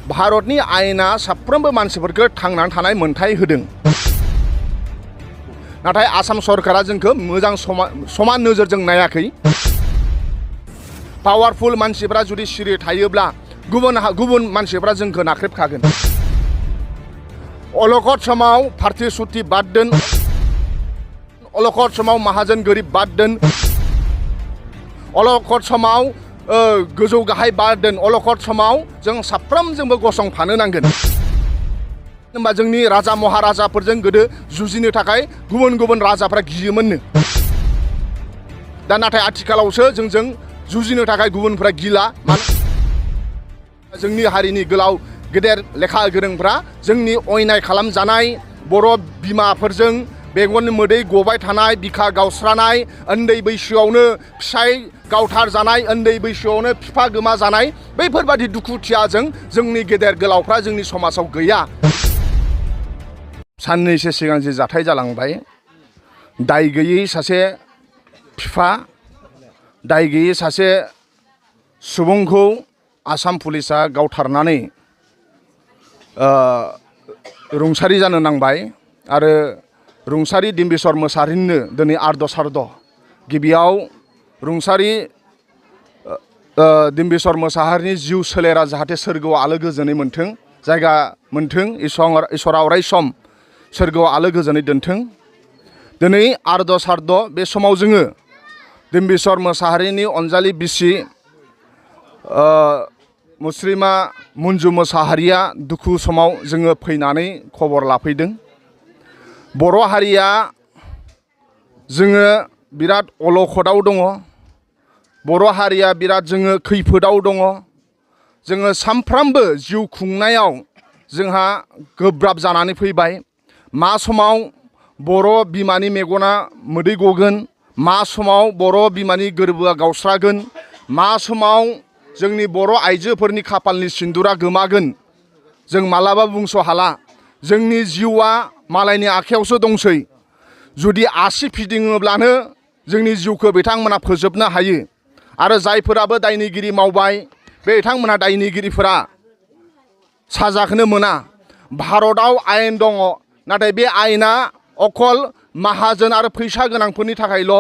भारतनि आयेना साफ्रोमबो मानसिफोरखौ थांनानै थानाय मोन्थाय होदों। नाथाय आसाम सरकारा जोंखौ मोजां समान नोजोरजों नायाखै। पावारफुल मानसिफ्रा जुदि सिरि थायोब्ला गुबुन मानसिफ्रा जोंखौ नाख्रेबखागोन। अलखद समाव पार्टी सुत्ति बाद दोन, अलखद समाव माहाजोन गोरिब बाद दोन, अलखद समाव गोजौ गाहाय बाद दोन, अलखद समाव जों साफ्रोमजोंबो गसंफानो नांगोन। होनबा जोंनि राजा महाराजाफोरजों गोदो जुजिनो थाखाय गुबुन राजाफ्रा गियोमोननो। दा नाथाय आथिखालावसो जोंजों जुजिनो थाखाय गुबुनफ्रा गिला। जोंनि हारिनि गोलाव गेदेर लेखा गोरोंफ्रा जोंनि अयनाय खालामजानाय बर' बिमाफोरजों बेगन मोदै गबाय थानाय, बिखा गावस्रानाय, उन्दै बैसोआवनो फिसाय गावथार जानाय, उन्दै बैसोआवनो बिफा गोमा जानाय, बैफोरबादि दुखुथियाजों जोंनि गेदेर गोलावफ्रा जोंनि समाजाव गैया। साननैसो सिगां जे जाथाय जालांबाय, दाय गैयै सासे बिफा, दाय गैयै सासे सुबुंखौ आसाम पुलिसा गावथारनानै रुंसारि जानो नांबाय। आरो रुंसारि डिम्बिस्वर मोसाहारिनो दिनै आर्द सार्द। गिबियाव रुंसारि डिम्बिस्वर मोसाहारिनि जिउ सोलेरा जाहाथे सोरगोआव आलो गोजोनै मोन्थों, जायगा मोन्थों, इसरा अराय सम सोरगोआव आलो गोजोनै दोन्थों। दिनै आर्द सार्द बे समाव जोङो डिम्बिस्वर मोसाहारिनि अनजालि बिसि मुस्रिमा मन्जु मोसाहारिया दुखु समाव जोङो फैनानै खबर लाफैदों। बर' हारिया जोङो बिराद अलखदाव दङ। बर' हारिया बिराद जोङो खैफोदाव दङ। जोङो सामफ्रामबो जिउ खुंनायाव जोंहा गोब्राब जानानै फैबाय। मा समाव बर' बिमानि मेगना मोदै गगोन, मा समाव बर' बिमानि गोरबोआ गावस्रागोन, मा समाव जोंनि बर' आइजोफोरनि खाफालनि सिन्दुरा गोमागोन, जों मालाबा बुंस' हाला। जोंनि जिउआ मालायनि आखायावसो दंसै। जुदि आसि फिदिङोब्लानो जोंनि जिउखौ बिथांमोना फोजोबनो हायो। आरो जायफोराबो दायनिगिरि मावबाय, बे बिथांमोना दायनिगिरिफोरा साजाखौनो मोना। भारतआव आयेन दङ, नाथाय बे आयेना अकल माहाजोन आरो फैसा गोनांफोरनि थाखायल'।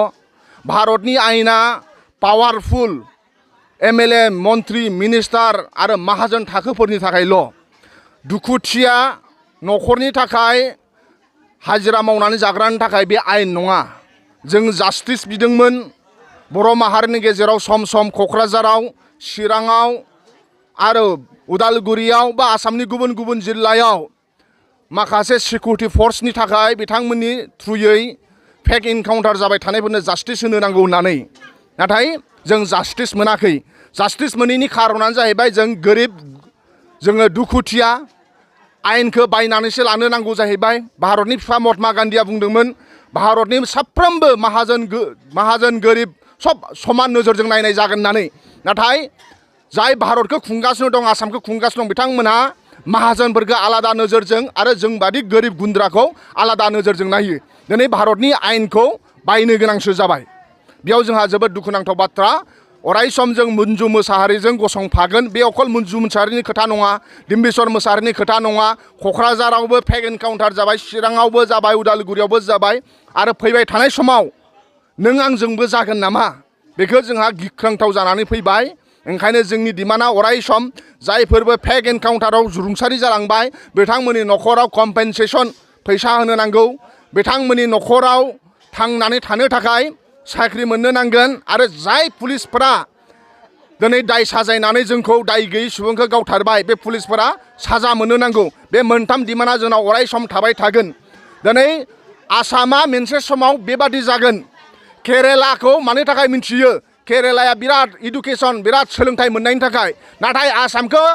भारतनि आयेना पावारफुल एमएलए, मन्त्रि, मिनिस्टार आरो माहाजोन थाखोफोरनि थाखायल'। दुखुथिया न'खरनि थाखाय, हाजिरा मावनानै जाग्रानि थाखाय बे आयेन नङा। जों जास्टिस बिदोंमोन बर' माहारिनि गेजेराव सम सम क'क्राझाराव, चिराङाव आरो उदालगुरियाव बा आसामनि गुबुन जिल्लायाव माखासे सिकिउरिटि फर्सनि थाखाय बिथांमोननि थ्रुयै फेक इनकाउन्टार जाबाय थानायफोरनो जास्टिस होनो नांगौ होननानै। नाथाय जों जास्टिस मोनाखै। जास्टिस मोनैनि खारनानो जाहैबाय जों गोरिब, जोङो दुखुथिया, आयेनखौ बायनानैसो लानो नांगौ जाहैबाय। भारतनि बिफा महात्मा गान्धीया बुंदोंमोन भारतनि साफ्रोमबो माहाजोन गोरिब सब समान नोजोरजों नायनाय जागोन होननानै। नाथाय जाय भारतखौ खुंगासिनो दं, आसामखौ खुंगासिनो दं, बिथांमोनहा माहाजोनफोरखौ आलादा नोजोरजों आरो जोंबादि गोरिब गुन्द्राखौ आलादा नोजोरजों नायो। दिनै भारतनि आयेनखौ बायनो गोनांसो जाबाय। बेयाव जोंहा जोबोद दुखुनांथाव बाथ्रा। अराय सम जों मन्जु मोसाहारिजों गसंफागोन। बे अकल मन्जु मोसाहारिनि खोथा नङा, डिम्बिस्वर मोसाहारिनि खोथा नङा। क'क्राझारावबो फेक एनकाउन्टार जाबाय, चिराङावबो जाबाय, उदालगुरियावबो जाबाय। आरो फैबाय थानाय समाव नों आंजोंबो जागोन नामा, बेखौ जोंहा गिख्रंथाव जानानै फैबाय। ओंखायनो जोंनि डिमान्डआ अराय सम जायफोरबो फेक एनकाउन्टाराव रुंसारि जालांबाय, बिथांमोननि न'खराव कम्पेनसेसन फैसा होनो नांगौ। बिथांमोननि न'खराव थांनानै थानो थाखाय साख्रि मोननो नांगोन। आरो जाय पुलिसफोरा दिनै दाय साजायनानै जोंखौ दाय गैयै सुबुंखौ गावथारबाय, बे पुलिसफोरा साजा मोननो नांगौ। बे मोनथाम डिमान्डआ जोंनाव अराय सम थाबाय थागोन। दिनै आसामा मोनसे समाव बेबादि जागोन। केरेलाखौ मानि थाखाय मिथियो? केरेलाया बिराद इडुकेसन, बिराद सोलोंथाइ मोननायनि थाखाय। नाथाय आसामखौ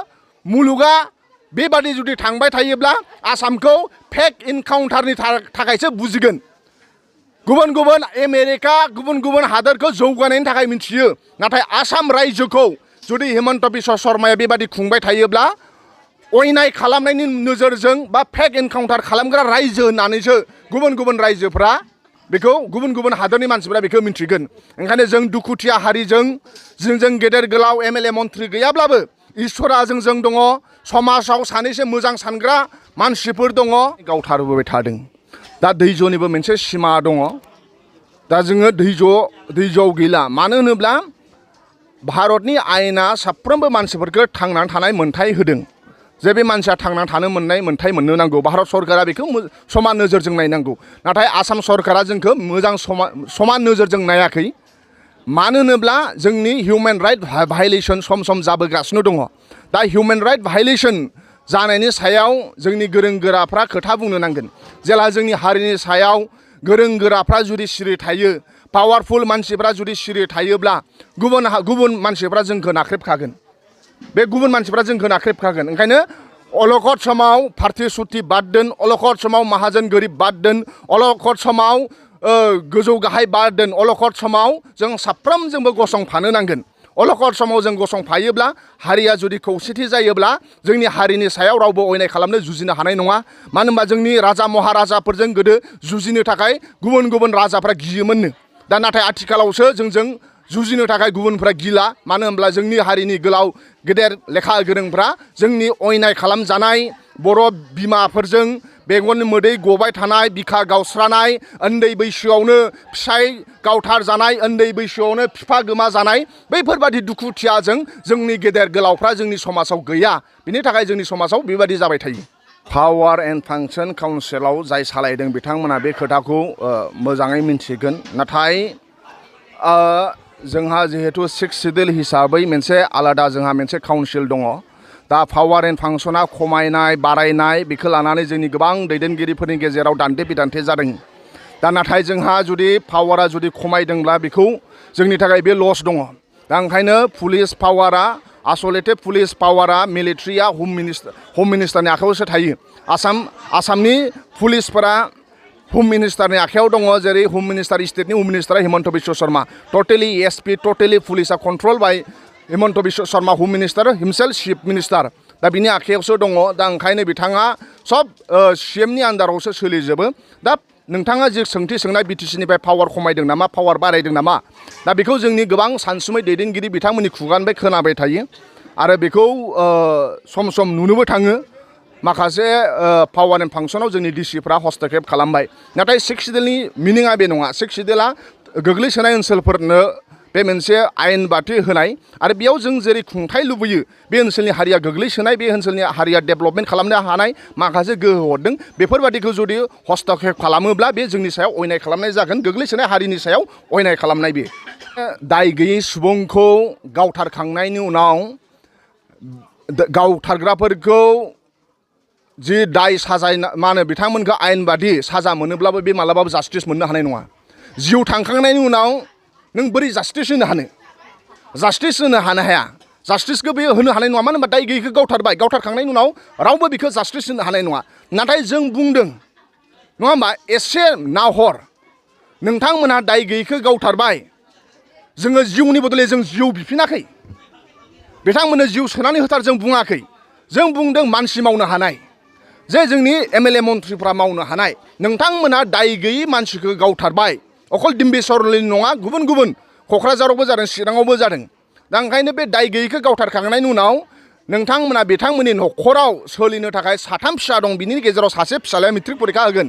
मुलुगा बेबादि जुदि थांबाय थायोब्ला आसामखौ फेक इनकाउन्टारनि थाखायसो बुजिगोन। गुबुन आमेरिका, गुबुन हादोरखौ जौगानायनि थाखाय मिथियो। नाथाय आसाम रायजोखौ जुदि हिमन्त बिश्व शर्माया बेबादि खुंबाय थायोब्ला अयनाय खालामनायनि नोजोरजों बा फेक एनकाउन्टार खालामग्रा रायजो होननानैसो गुबुन रायजोफ्रा बेखौ, गुबुन हादोरनि मानसिफ्रा बेखौ मिन्थिगोन। ओंखायनो जों दुखुथिया हारिजों जोंजों गेदेर गोलाव एमएलए मन्त्रि गैयाब्लाबो इसोरा जोंजों दङ समाजाव सानैसो मोजां सानग्रा मानसिफोर दङ गावथारबोबाय थादों दा धैर्यनिबो मोनसे सिमा दङ दा जोङो धैर्यआव गैला मानो होनोब्ला भारतनि आयेना साफ्रोमबो मानसिफोरखौ थांनानै थानाय मोन्थाय होदों जे बे मानसिया थांनानै थानो मोननाय मोन्थाय मोननो नांगौ भारत सरकारा बेखौ समान नोजोरजों नायनांगौ नाथाय आसाम सरकारा जोंखौ मोजां समान नोजोरजों नायाखै मानो होनोब्ला जोंनि हिउमेन राइट भायलेसन सम जाबोगासिनो दङ दा हिउमेन राइट भायलेसन जानायनि सायाव जोंनि गोरों गोराफ्रा खोथा बुंनो नांगोन जेला जोंनि हारिनि सायाव गोरों गोराफ्रा जुदि सिरि थायो पावारफुल मानसिफ्रा जुदि सिरि थायोब्ला गुबुन मानसिफ्रा जोंखौ नाख्रेबखागोन बे गुबुन मानसिफ्रा जोंखौ नाख्रेबखागोन ओंखायनो अलखद समाव पार्टी सुथि बाद दोन अलखद समाव माहाजोन गोरिब बाद दोन अलखद समाव गोजौ गाहाय बाद दोन अलखद समाव जों साफ्रोमजोंबो गसंफानो नांगोन अलखद समाव जों गसंफायोब्ला हारिया जुदि खौसेथि जायोब्ला जोंनि हारिनि सायाव रावबो अयनाय खालामनो जुजिनो हानाय नङा मानो होनबा जोंनि राजा महाराजाफोरजों गोदो जुजिनो थाखाय गुबुन राजाफ्रा गियोमोननो दा नाथाय आथिखालावसो जोंजों जुजिनो थाखाय गुबुनफ्रा गिला मानो होनब्ला जोंनि हारिनि गोलाव गेदेर लेखा गोरोंफ्रा जोंनि अयनाय खालामजानाय बर' बिमाफोरजों बेगननि मोदै गबाय थानाय बिखा गावस्रानाय उन्दै बैसोआवनो फिसाय गावथार जानाय उन्दै बैसोआवनो बिफा गोमा जानाय बैफोरबादि दुखुथियाजों जोंनि गेदेर गोलावफ्रा जोंनि समाजाव गैया बिनि थाखाय जोंनि समाजाव बेबादि जाबाय थायो पावार एन्ड फांसन काउन्सिलाव जाय सालायदों बिथांमोना बे खोथाखौ मोजाङै मिन्थिगोन नाथाय जोंहा जिहेतु 6 सिडिउल हिसाबै मोनसे आलादा जोंहा मोनसे काउन्सिल दङ दा पावार एन्ड फांसना खमायनाय बारायनाय बेखौ लानानै जोंनि गोबां दैदेनगिरिफोरनि गेजेराव दान्थे बिदान्थे जादों दा नाथाय जोंहा जुदि पावारा जुदि खमायदोंब्ला बेखौ जोंनि थाखाय बे लस दङ दा ओंखायनो पुलिस पावारा आसलथे पुलिस पावारा मिलिटारिया हम मिनिस्टारनि आखायावसो थायो आसामनि पुलिसफोरा हम मिनिस्टारनि आखायाव दङ जेरै हम मिनिस्टार स्टेटनि हम मिनिस्टारा Himanta Biswa Sarma totally SP totally पुलिसा control by Himanta Biswa Sarma home minister himself chief minister दा बिनि आखायावसो दङ दा ओंखायनो बिथाङा सब सिएमनि आन्दारावसो सोलिजोबो दा नोंथाङा जे सोंथि सोंनाय बिटिसिनिफ्राय पावार खमायदों नामा पावार बारायदों नामा दा बेखौ जोंनि गोबां सानसुमै दैदेनगिरि बिथांमोननि खुगानिफ्राय खोनाबाय थायो आरो बेखौ सम नुनोबो थाङो माखासे पावार एन्ड फांसनाव जोंनि डिसिफ्रा हस्तक्षेप खालामबाय नाथाय 6 सिडिउलनि मिनिङा बे नङा 6 सिडिउला गोग्लैसोनाय ओनसोलफोरनो बे मोनसे आयेन बाथि होनाय आरो बेयाव जों जेरै खुंथाय लुबैयो बे ओनसोलनि हारिया गोग्लैसोनाय बे ओनसोलनि हारिया डेभेलपमेन्ट खालामनो हानाय माखासे गोहो हरदों बेफोरबादिखौ जुदि हस्तक्षेप खालामोब्ला बे जोंनि सायाव अयनाय खालामनाय जागोन गोग्लैसोनाय हारिनि सायाव अयनाय खालामनाय बे दाय गैयै सुबुंखौ गावथारखांनायनि उनाव गावथारग्राफोरखौ जि दाय साजाय मा होनो बिथांमोनखौ आयेन बादि साजा मोनोब्लाबो बे मालाबाबो जास्टिस मोननो हानाय नङा जिउ थांखांनायनि उनाव नों बोरै जास्टिस होनो हाया जास्टिसखौ बे होनो हानाय नङा मानो होनबा दाय गैयैखौ गावथारबाय गावथारखांनायनि उनाव रावबो बेखौ जास्टिस होनो हानाय नङा नाथाय जों बुंदों नङा होमबा एसे नाहर नोंथांमोनहा दाय गैयैखौ गावथारबाय जोङो जिउनि बदलै जों जिउ बिफिनाखै बिथांमोननो जिउ सोनानै होथार जों बुङाखै जों बुंदों मानसि मावनो हानाय जे जोंनि एमएलए मन्थ्रिफ्रा मावनो हानाय नोंथांमोना दाय गैयै मानसिखौ गावथारबाय अकल डिम्बिसरनि नङा गुबुन क'क्राझारावबो जादों चिराङावबो जादों दा ओंखायनो बे दाय गैयैखौ गावथारखांनायनि उनाव नोंथांमोना बिथांमोननि न'खराव सोलिनो थाखाय 3 फिसा दं बिनि गेजेराव सासे फिसालाया मेट्रिक परिखा होगोन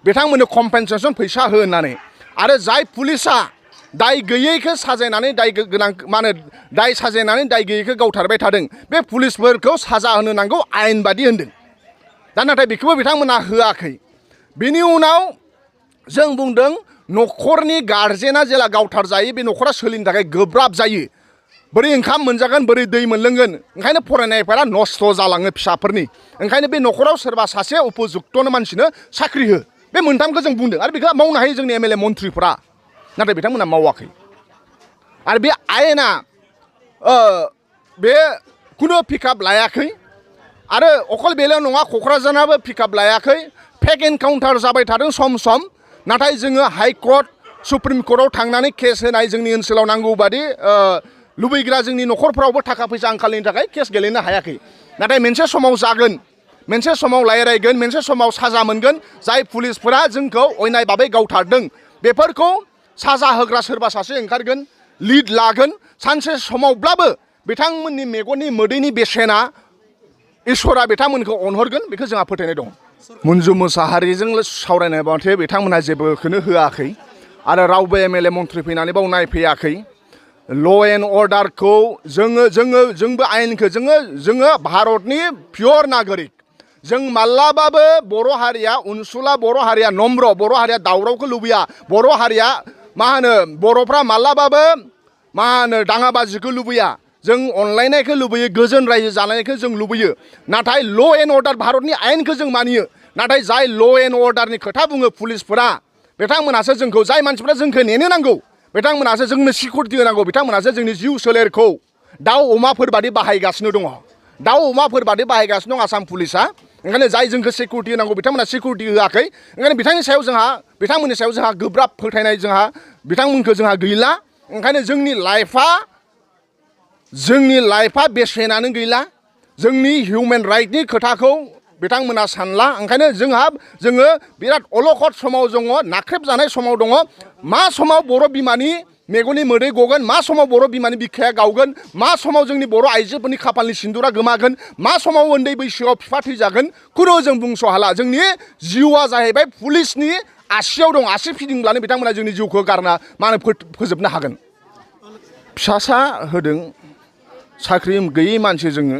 बिथांमोननो कम्पेनसेसन फैसा हो होननानै आरो जाय पुलिसा दाय गैयैखौ साजायनानै दाय गोनां मा होनो दाय साजायनानै दाय गैयैखौ गावथारबाय थादों बे पुलिसफोरखौ साजा होनो नांगौ आयेन बादि होनदों दा नाथाय बेखौबो बिथांमोना होआखै बेनि उनाव जों बुंदों न'खरनि गार्जेना जेला गावथार जायो बे न'खरा सोलिनो थाखाय गोब्राब जायो बोरै ओंखाम मोनजागोन बोरै दै मोनलोंगोन ओंखायनो फरायनायफोरा नस्थ' जालाङो फिसाफोरनि ओंखायनो बे न'खराव सोरबा सासे उपजुक्तनो मानसिनो साख्रि हो बे मोनथामखौ जों बुंदों आरो बेखौ मावनो हायो जोंनि एमएलए मन्थ्रिफ्रा नाथाय बिथांमोना मावाखै आरो बे आयेना बे कुनु पिकआप लायाखै आरो अकल बेल' नङा क'क्राझाराबो पिकआप लायाखै फेक एनकाउन्टार जाबाय थादों सम नाथाय जोङो हाइकर्ट सुप्रिम कर्टआव थांनानै केस होनाय जोंनि ओनसोलाव नांगौ बादि लुबैग्रा जोंनि न'खरफ्रावबो थाखा फैसा आंखालनि थाखाय केस गेलेनो हायाखै नाथाय मोनसे समाव जागोन मोनसे समाव रायरायगोन मोनसे समाव साजा मोनगोन जाय पुलिसफोरा जोंखौ अयनाय भाबै गावथारदों बेफोरखौ साजा होग्रा सोरबा सासे ओंखारगोन लिड लागोन सानसे समावब्लाबो बिथांमोननि मेगननि मोदैनि बेसेना इसोरा बिथांमोनखौ अनहरगोन बेखौ जोंहा फोथायनाय दं। मन्जु मोसाहारिजों सावरायनाय बाथाय बिथांमोनहा जेबोखौनो होआखै आरो रावबो एमएलए मन्थ्रि फैनानै बाव नायफैयाखै। ल' एन्ड अर्डारखौ जोंबो आयेनखौ जोङो भारतनि पियर नागरिक। जों माब्लाबाबो बर' हारिया अनसुला, बर' हारिया नम्र, बर' हारिया दावरावखौ लुबैया। बर' हारिया मा होनो बर'फ्रा माब्लाबाबो मा होनो दाङाबाजिखौ लुबैया। जों अनलायनायखौ लुबैयो, गोजोन रायजो जानायखौ जों लुबैयो। नाथाय ल' एन्ड अर्डार भारतनि आयेनखौ जों मानियो। नाथाय जाय ल' एन्ड अर्डारनि खोथा बुङो पुलिसफोरा, बिथांमोनासो जोंखौ, जाय मानसिफ्रा जोंखौ नेनो नांगौ बिथांमोनासो जोंनो सिकिउरिटि होनांगौ, बिथांमोनासो जोंनि जिउ सोलेरखौ दाउ अमाफोर बादि बाहायगासिनो दङ। दाउ अमाफोर बादि बाहायगासिनो दं आसाम पुलिसा। ओंखायनो जाय जोंखौ सिकिउरिटि होनांगौ बिथांमोना सिकिउरिटि होआखै। ओंखायनो बिथांमोननि सायाव जोंहा गोब्राब फोथायनाय बिथांमोनखौ जोंहा गैला। ओंखायनो जोंनि लाइफआ बेसेनानो गैला। जोंनि हिउमेन राइटनि खोथाखौ बिथांमोना सानला। ओंखायनो जोङो बिराद अलखद समाव दङ, नाख्रेबजानाय समाव दङ। मा समाव बर' बिमानि मेगननि मोदै गगोन, मा समाव बर' बिमानि बिखाया गावगोन, मा समाव जोंनि बर' आइजोफोरनि खाफालनि सिन्दुरा गोमागोन, मा समाव उन्दै बैसोआव बिफा थैजागोन, खुनु जों बुंस' हाला। जोंनि जिउआ जाहैबाय पुलिसनि आसियाव दं। आसि फिदिंब्लानो बिथांमोना जोंनि जिउखौ फोजोबनो हागोन। फिसासा होदों, साख्रि गैयै मानसि जोङो,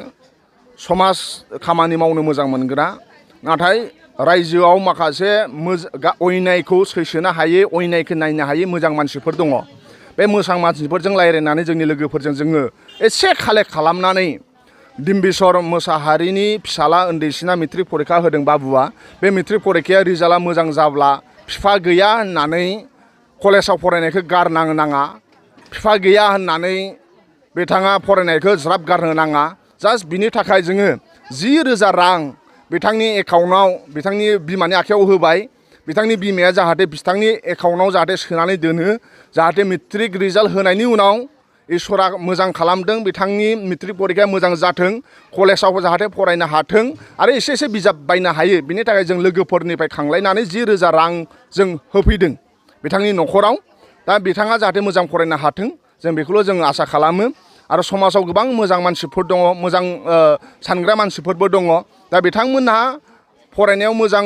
समाज खामानि मावनो मोजां मोनग्रा। नाथाय रायजोआव माखासे अयनायखौ सैसोनो हायै, अयनायखौ नायनो हायै मोजां मानसिफोर दङ। बे मोजां मानसिफोरजों रायज्लायनानै जोंनि लोगोफोरजों जोङो एसे कालेक्ट खालामनानै डिम्बिस्वर मोसाहारिनि फिसाला उन्दैसिना मेट्रिक परिखा होदों बाबुआ। बे मेट्रिक परिखाया रिजाल्टआ मोजां जाब्ला बिफा गैया होननानै कलेजाव फरायनायखौ गारनांनो नाङा। बिफा गैया होननानै बिथाङा फरायनायखौ ज्राब गारनो नाङा। जास्ट बिनि थाखाय जोङो 10,000 रां बिथांनि एकाउन्टआव, बिथांनि बिमानि आखायाव होबाय। बिथांनि बिमाया जाहाथे बिथांनि एकाउन्टआव जाहाथे सोनानै दोनो, जाहाथे मेट्रिक रिजाल्ट होनायनि उनाव इसोरा मोजां खालामदों, बिथांनि मेट्रिक परिखाया मोजां जाथों, कलेजाव जाहाथे फरायनो हाथों आरो एसे एसे बिजाब बायनो हायो। बिनि थाखाय जों लोगोफोरनिफ्राय खांलायनानै 10,000 रां जों होफैदों बिथांनि न'खराव। दा बिथाङा जाहाथे मोजां फरायनो हाथों, जों बेखौल' जों आसा खालामो। आरो समाजाव गोबां मोजां मानसिफोर दङ, मोजां सानग्रा मानसिफोरबो दङ। दा बिथांमोनहा फरायनायाव मोजां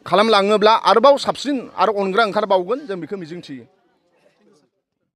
खालामलाङोब्ला आरोबाव साबसिन आरो अनग्रा ओंखारबावगोन, जों बेखौ मिजिंथियो।